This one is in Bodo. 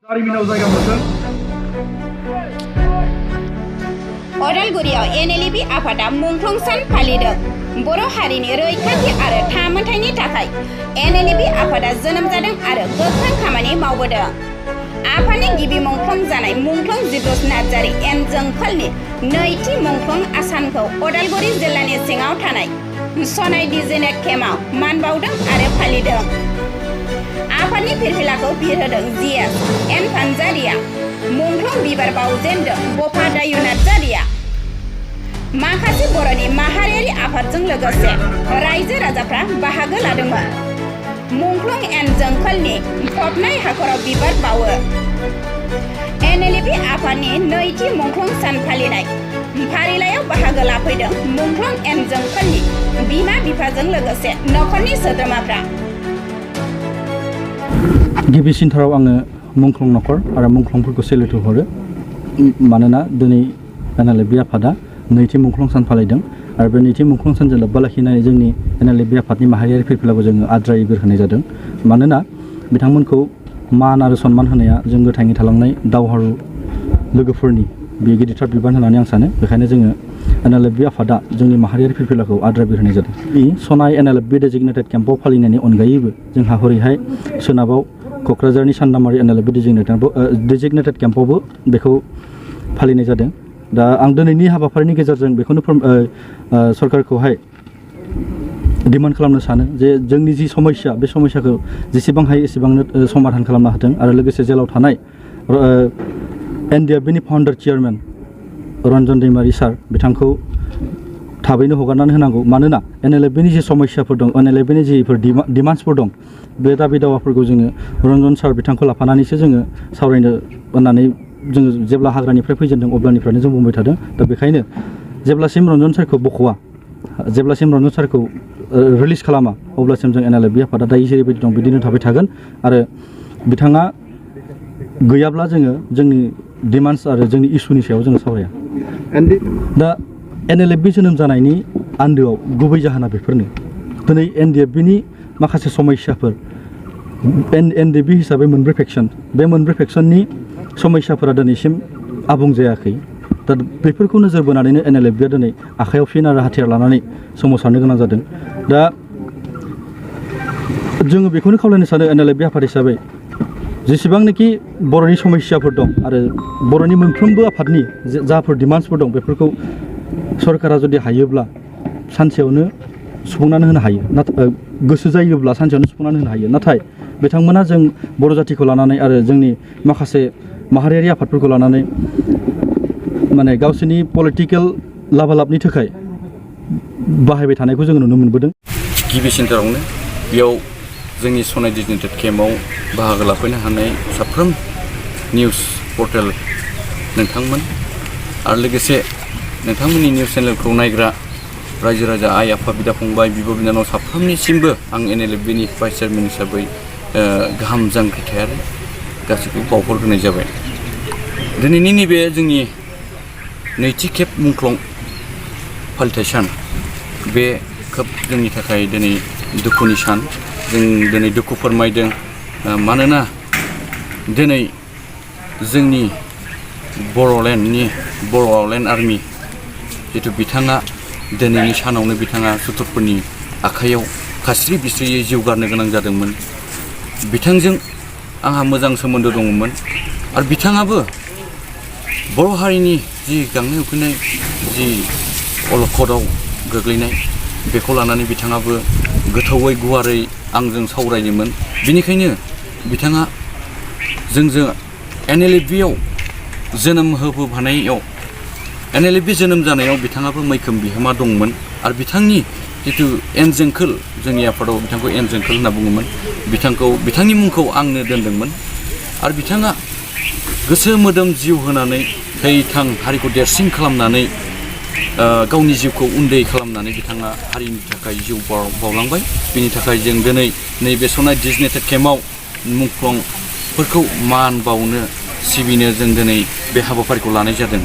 जारिमिनाव जायगा मोनदों। अदालगुरियाव एनएलएबि आफादा मुंख्लं सान फालिदों। बर' हारिनि रैखाथि आरो थामोनथायनि थाखाय एनएलएबि आफादा जोनोम जादों आरो गोख्रों खामानि मावबोदों। आफादनि गिबि मुंख्लं जानाय मुंख्लं जिग्रस नार्जारि एन.Jwngkhwlनि नैथि मुंख्लं आसानखौ अदालगुरि जिल्लानि सिङाव थानाय सनाय डिजिनेट केम्पआव मान बावदों आरो फालिदों। आफादनि फिरफिलाखौ बिरहोदों GS N.Phanjary मुंख्लं बिबार बावजेनदों बफादायु नार्जारिया। माखासे बर'नि माहारियारि आफादजों लोगोसे रायजो राजाफ्रा बाहागो लादोंमोन। मुंख्लं N.Jwngkhwlनि फबनाय हाखराव बिबार बावो। एनएलएबि आफादनि नैथि मुंख्लं सान फालिनाय फारिलाइयाव बाहागो लाफैदों मुंख्लं N.Jwngkhwlनि बिमा बिफाजों लोगोसे नखरनि सोद्रोमाफ्रा। गिबिसिनथाराव आङो मुंख्लं नखर आरो मुंख्लंफोरखौ सेलुट हरो, मानोना दिनै एनएलएबि आफादा नैथि मुंख्लं सान फालिदों आरो बे नैथि मुंख्लं सानजों लोब्बा लाखिनानै जोंनि एनएलएबि आफादनि माहारियारि फिरफिलाखौ जोङो आद्रायै बिरहोनाय जादों। मानोना बिथांमोनखौ मान आरो सन्मान होनाया जों गोथाङै थालांनाय दावहारु लोगोफोरनि बे गिदिरथार बिबान होननानै आं सानो। बेखायनो जोङो एनएलएबि आफादा जोंनि माहारियारि फिरफिलाखौ आद्रा बिरहोनाय जादों। बे सनाय एनएलएबि डेजिगनेटेड केम्पआव फालिनायनि अनगायैबो जोंहा हरैहाय सोनाबाव क'क्राझारनि सान्दामारि एनएलएबि डेजिगनेटेड केम्पआवबो बेखौ फालिनाय जादों। दा आं दिनैनि हाबाफारिनि गेजेरजों बेखौनो सरकारखौहाय डिमान्ड खालामनो सानो जे जोंनि जि समस्या बे समस्याखौ जेसेबां हायो एसेबांनो समाधान खालामनो हाथों आरो लोगोसे जेलाव थानाय N.Jwngkhwlनि फाउन्डार चेयारमेन रन्जन दैमारि सार बिथांखौ थाबैनो हगारनानै होनांगौ। मानोना एनएलएफबिनि जि समस्याफोर दं, एनएलएफबिनि जिफोर डिमान्ड्सफोर दं, बे दाबि दावाफोरखौ जोङो रन्जन सार बिथांखौ लाफानानैसो जोङो सावरायनो होननानै जोङो जेब्ला हाग्रानिफ्राय फैजेनदों अब्लानिफ्रायनो जों बुंबाय थादों। दा बेखायनो जेब्लासिम रन्जन सारखौ बख'वा, जेब्लासिम रन्जन सारखौ रिलिज खालामा, अब्लासिम जों एनएलएफबि आफादा दायो जेरैबायदि दं बिदिनो थाबाय थागोन आरो बिथाङा गैयाब्ला जोङो जोंनि डिमान्ड्स आरो जोंनि इस्युनि सायाव जोङो सावराया। दा एनएलएफबि जोनोम जानायनि आन्दोआव गुबै जाहोना बेफोरनो। दिनै एनडिएफबिनि माखासे समस्याफोर, एनडिएफबि हिसाबै मोनब्रै फेक्सन, बे मोनब्रै फेक्सननि समस्याफोरा दिनैसिम आबुं जायाखै। दा बेफोरखौ नोजोर बोनानैनो एनएलएफबिया दिनै आखायाव फिन आरो हाथियार लानानै सोमावसारनो गोनां जादों। दा जोङो बेखौनो खावलायनो सानो एनएलएफबि आफाद हिसाबै जेसेबांनाखि बर'नि समस्याफोर दं आरो बर'नि मोनफ्रोमबो आफादनि जाफोर डिमान्ड्सफोर दं बेफोरखौ सरकारा जुदि हायोब्ला सानसेयावनो सुफुंनानै होनो हायो, नाथाय गोसो जायोब्ला सानसेयावनो सुफुंनानै होनो हायो। नाथाय बिथांमोना जों बर' जाथिखौ लानानै आरो जोंनि माखासे माहारियारि आफादफोरखौ लानानै माने गावसोरनि पलिटिकेल लाबालाबनि थाखाय बाहायबाय थानायखौ जोङो नुनो मोनबोदों। गिबिसिनथारावनो बेयाव जोंनि सनाय डिजिनेटेड केम्पआव बाहागो लाफैनो हानाय साफ्रोम निउस पर्टेल नोंथांमोन आरो लोगोसे नोंथांमोननि निउस चेनेलखौ नायग्रा रायजो राजा, आइ आफा, बिदा फंबाय, बिब' बिनानाव साफ्रोमनिसिमबो आं एनएलएफबिनि भाइस चेयारमेन हिसाबै गाहाम जांख्रिथायारि गासैखौबो बावहरग्रोनाय जाबाय। दिनैनि नैबे जोंनि नैथि खेब मुंख्लं फालिथाय सान, बे खोब जोंनि थाखाय दिनै दुखुनि सान। जों दिनै दुखु फोरमायदों, मानोना दिनै जोंनि बर'लेण्ड आर्मि जिथु बिथाङा दिनैनि सानावनो बिथाङा सुथुरफोरनि आखाइयाव खास्रि बिस्रियै जिउ गारनो गोनां जादोंमोन। बिथांजों आंहा मोजां सोमोन्दो दङमोन आरो बिथाङाबो बर' हारिनि जि गांनाय उखैनाय, जि अलखदाव गोग्लैनाय, बेखौ लानानै बिथाङाबो गोथौयै गुवारै आंजों सावरायोमोन। बेनिखायनो बिथाङा जोंजों एनएलएफबियाव जोनोम होबोफानायाव, एनएलएफबि जोनोम जानायाव बिथाङाबो मैखोम बिहोमा दंमोन आरो बिथांनि जिथु N.Jwngkhwl, जोंनि आफादाव बिथांखौ N.Jwngkhwl होनना बुङोमोन, बिथांनि मुंखौ आंनो दोनदोंमोन आरो बिथाङा गोसो मोदोम जिउ होनानै थै-थां हारिखौ देरसिन खालामनानै गावनि जिउखौ उन्दै खालामनानै बिथाङा हारिनि थाखाय जिउ बावलांबाय। बेनि थाखाय जों दिनै नैबे सनाय डिजिनेटेड केम्पआव मुंख्लंफोरखौ मान बावनो, सिबिनो जों दिनै बे हाबाफारिखौ लानाय जादों।